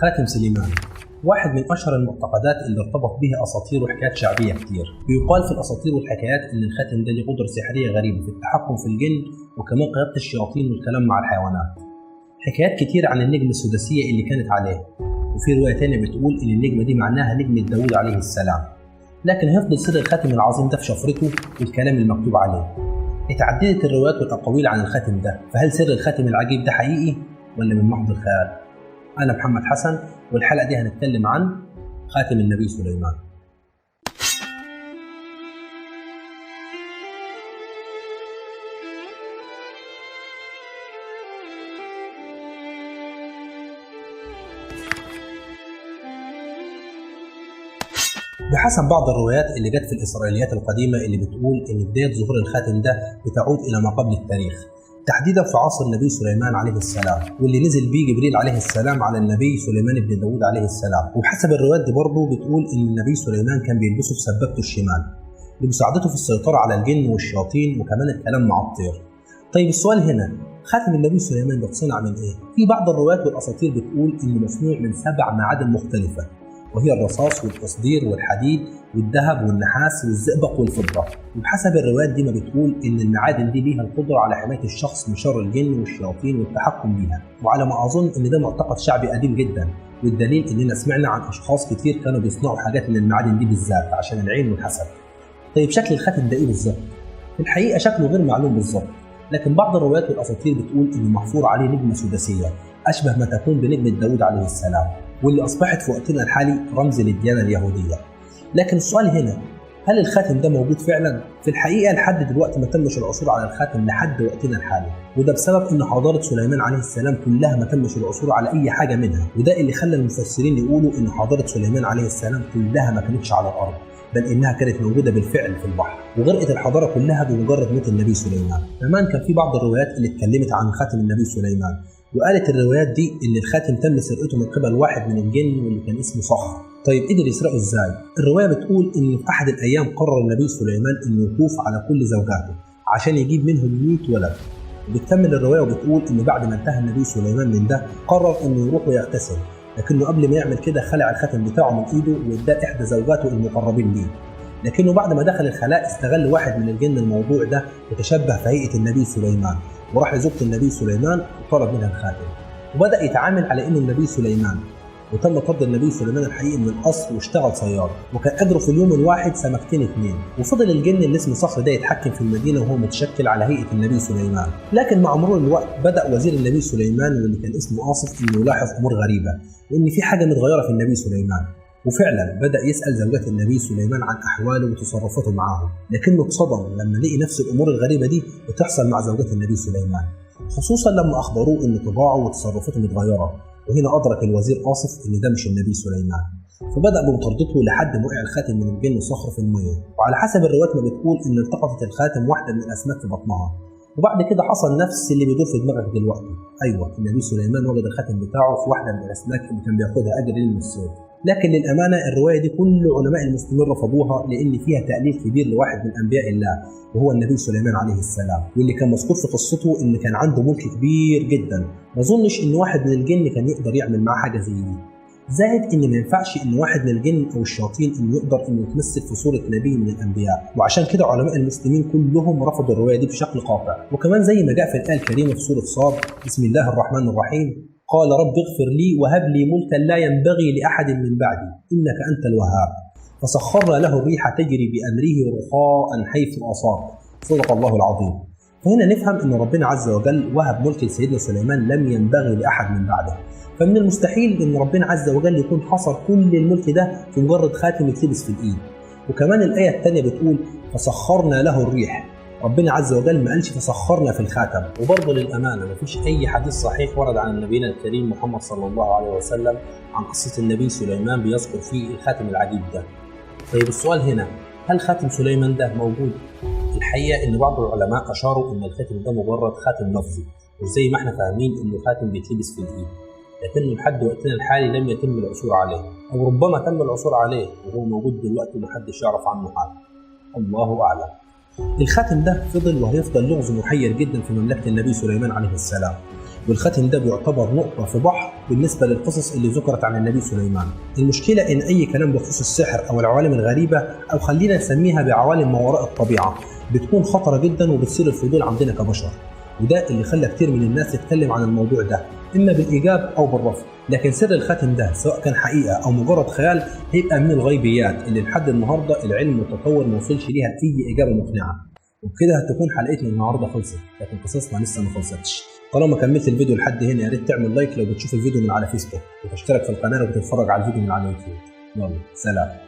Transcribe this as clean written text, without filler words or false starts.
خاتم سليمان واحد من أشهر المعتقدات اللي ارتبط به أساطير وحكايات شعبية كتير. بيقال في الأساطير والحكايات إن الخاتم ده له قدرة سحرية غريبة في التحكم في الجن وكمان قيادة الشياطين والكلام مع الحيوانات. حكايات كتير عن النجمة السداسية اللي كانت عليه، وفي رواية تانية بتقول إن النجمة دي معناها نجمة داوود عليه السلام، لكن هيفضل سر الخاتم العظيم ده في شفرته والكلام المكتوب عليه. اتعددت الروايات والأقاويل عن الخاتم ده، فهل سر الخاتم العجيب ده حقيقي ولا من محض الخيال؟ أنا محمد حسن، والحلقة دي هنتكلم عن خاتم النبي سليمان. بحسب بعض الروايات اللي جت في الإسرائيليات القديمة اللي بتقول إن بداية ظهور الخاتم ده بتعود إلى ما قبل التاريخ، تحديدا في عصر النبي سليمان عليه السلام، واللي نزل بيه جبريل عليه السلام على النبي سليمان بن داود عليه السلام. وحسب الروايات دي برضه بتقول إن النبي سليمان كان بيلبسه في سبابته الشمال لمساعدته في السيطرة على الجن والشياطين وكمان الكلام مع الطير. طيب السؤال هنا، خاتم النبي سليمان ده اتصنع من إيه؟ في بعض الروايات والأساطير بتقول إنه مصنوع من 7 معادن مختلفة، وهي الرصاص والقصدير والحديد والذهب والنحاس والزئبق والفضة. وبحسب الروايات دي ما بتقول إن المعادن دي ليها القدرة على حماية الشخص من شر الجن والشياطين والتحكم بيها. وعلى ما أظن إن ده معتقد شعبي قديم جدا، والدليل إننا سمعنا عن أشخاص كتير كانوا بيصنعوا حاجات من المعادن دي بالذات عشان العين والحسد. طيب شكل الخاتم ده إيه بالظبط؟ في الحقيقة شكله غير معلوم بالظبط، لكن بعض الروايات والأساطير بتقول إنه محفور عليه نجمة سداسية أشبه ما تكون بنجمة داود عليه السلام، واللي أصبحت في وقتنا الحالي رمز للديانة اليهودية. لكن السؤال هنا، هل الخاتم ده موجود فعلا؟ في الحقيقة لحد دلوقتي ما تمش العثور على الخاتم لحد وقتنا الحالي، وده بسبب إن حضارة سليمان عليه السلام كلها ما تمش العثور على أي حاجة منها، وده اللي خلى المفسرين يقولوا إن حضارة سليمان عليه السلام كلها ما كانتش على الأرض، بل إنها كانت موجودة بالفعل في البحر، وغرقت الحضارة كلها بمجرد موت النبي سليمان. كمان كان في بعض الروايات اللي اتكلمت عن خاتم النبي سليمان، وقالت الروايات دي إن الخاتم تم سرقته من قبل واحد من الجن واللي كان اسمه صخر. طيب قدر يسرقه إزاي؟ الرواية بتقول إن في أحد الأيام قرر النبي سليمان إنه يطوف على كل زوجاته عشان يجيب منهم 100 ولد. وبتكمل الرواية وبتقول إن بعد ما انتهى النبي سليمان من ده قرر إنه يروح ويغتسل، لكنه قبل ما يعمل كده خلع الخاتم بتاعه من إيده واداه إحدى زوجاته المقربين ليه. لكنه بعد ما دخل الخلاء استغل واحد من الجن الموضوع ده وتشبه في هيئة النبي سليمان، وراح لزوجة النبي سليمان وطلب منها الخاتم، وبدأ يتعامل على إنه النبي سليمان. وتم طرد النبي سليمان الحقيقي من القصر واشتغل صياد، وكان أجره في اليوم الواحد سمكتين 2. وفضل الجن اللي اسمه صخر ده يتحكم في المدينة وهو متشكل على هيئة النبي سليمان. لكن مع مرور الوقت بدأ وزير النبي سليمان واللي كان اسمه آصف إنه يلاحظ أمور غريبة، وإن في حاجة متغيرة في النبي سليمان. وفعلا بدأ يسأل زوجات النبي سليمان عن أحواله وتصرفاته معاهم، لكنه اتصدم لما لقي نفس الأمور الغريبة دي بتحصل مع زوجات النبي سليمان، خصوصا لما أخبروه إن طباعه وتصرفاته متغيرة. وهنا أدرك الوزير آصف إن ده مش النبي سليمان، فبدأ بمطاردته لحد ما وقع الخاتم من الجن صخر في المية. وعلى حسب الروايات ما بتقول إن التقطت الخاتم واحدة من الأسماك في بطنها، وبعد كده حصل نفس اللي بيدور في دماغك دلوقتي. أيوه، النبي سليمان وجد الخاتم بتاعه في واحدة من الأسماك اللي كان بياخدها أجر من الصيد. لكن للأمانة الرواية دي كل علماء المسلمين رفضوها، لأن فيها تأليف كبير لواحد من أنبياء الله وهو النبي سليمان عليه السلام، واللي كان مذكور في قصته إن كان عنده ملك كبير جدا، ما أظنش إن واحد من الجن كان يقدر يعمل معاه حاجة زي دي. زائد إن ما ينفعش إن واحد من الجن أو الشياطين إنه يقدر إنه يتمثل في صورة نبي من الأنبياء، وعشان كده علماء المسلمين كلهم رفضوا الرواية دي بشكل قاطع. وكمان زي ما جاء في الآية الكريمة في سورة صاد، بسم الله الرحمن الرحيم، قال رب اغفر لي وهب لي ملكا لا ينبغي لأحد من بعدي إنك أنت الوهاب، فسخرنا له الريح تجري بأمره رخاء حيث أصاب، صدق الله العظيم. فهنا نفهم أن ربنا عز وجل وهب ملك لسيدنا سليمان لم ينبغي لأحد من بعده، فمن المستحيل أن ربنا عز وجل يكون حصر كل الملك ده في مجرد خاتم يتلبس في الإيد. وكمان الآية الثانية بتقول فسخرنا له الريح، ربنا عز وجل ما قالش فسخرنا في الخاتم. وبرضه للأمانة ما فيش أي حديث صحيح ورد عن نبينا الكريم محمد صلى الله عليه وسلم عن قصة النبي سليمان بيذكر فيه الخاتم العجيب ده. طيب السؤال هنا، هل خاتم سليمان ده موجود؟ الحقيقة إن بعض العلماء أشاروا إن الخاتم ده مجرد خاتم لفظي، مش زي ما احنا فاهمين إنه خاتم بيتلبس في الإيد، لكنه لحد وقتنا الحالي لم يتم العثور عليه، أو ربما تم العثور عليه وهو موجود دلوقتي ومحدش يعرف عنه حاجة، الله أعلم. الخاتم ده فضل وهيفضل لغز محير جدا في مملكة النبي سليمان عليه السلام، والخاتم ده بيعتبر نقطة في بحر بالنسبة للقصص اللي ذكرت عن النبي سليمان. المشكلة إن أي كلام بخصوص السحر أو العوالم الغريبة، أو خلينا نسميها بعوالم ما وراء الطبيعة، بتكون خطرة جدا وبتصير الفضول عندنا كبشر، وده اللي خلى كتير من الناس تتكلم عن الموضوع ده إما بالإيجاب أو بالرفض. لكن سر الخاتم ده سواء كان حقيقة أو مجرد خيال هيبقى من الغيبيات اللي لحد النهاردة العلم والتطور ما وصلش ليها لأي إجابة مقنعة. وبكده هتكون حلقتنا النهارده خلصت، لكن قصصنا لسه ما خلصتش. طالما كملت الفيديو لحد هنا يا ريت تعمل like لو بتشوف الفيديو من على فيسبوك، وتشترك في القناة لو بتتفرج على الفيديو من على يوتيوب. يلا سلام.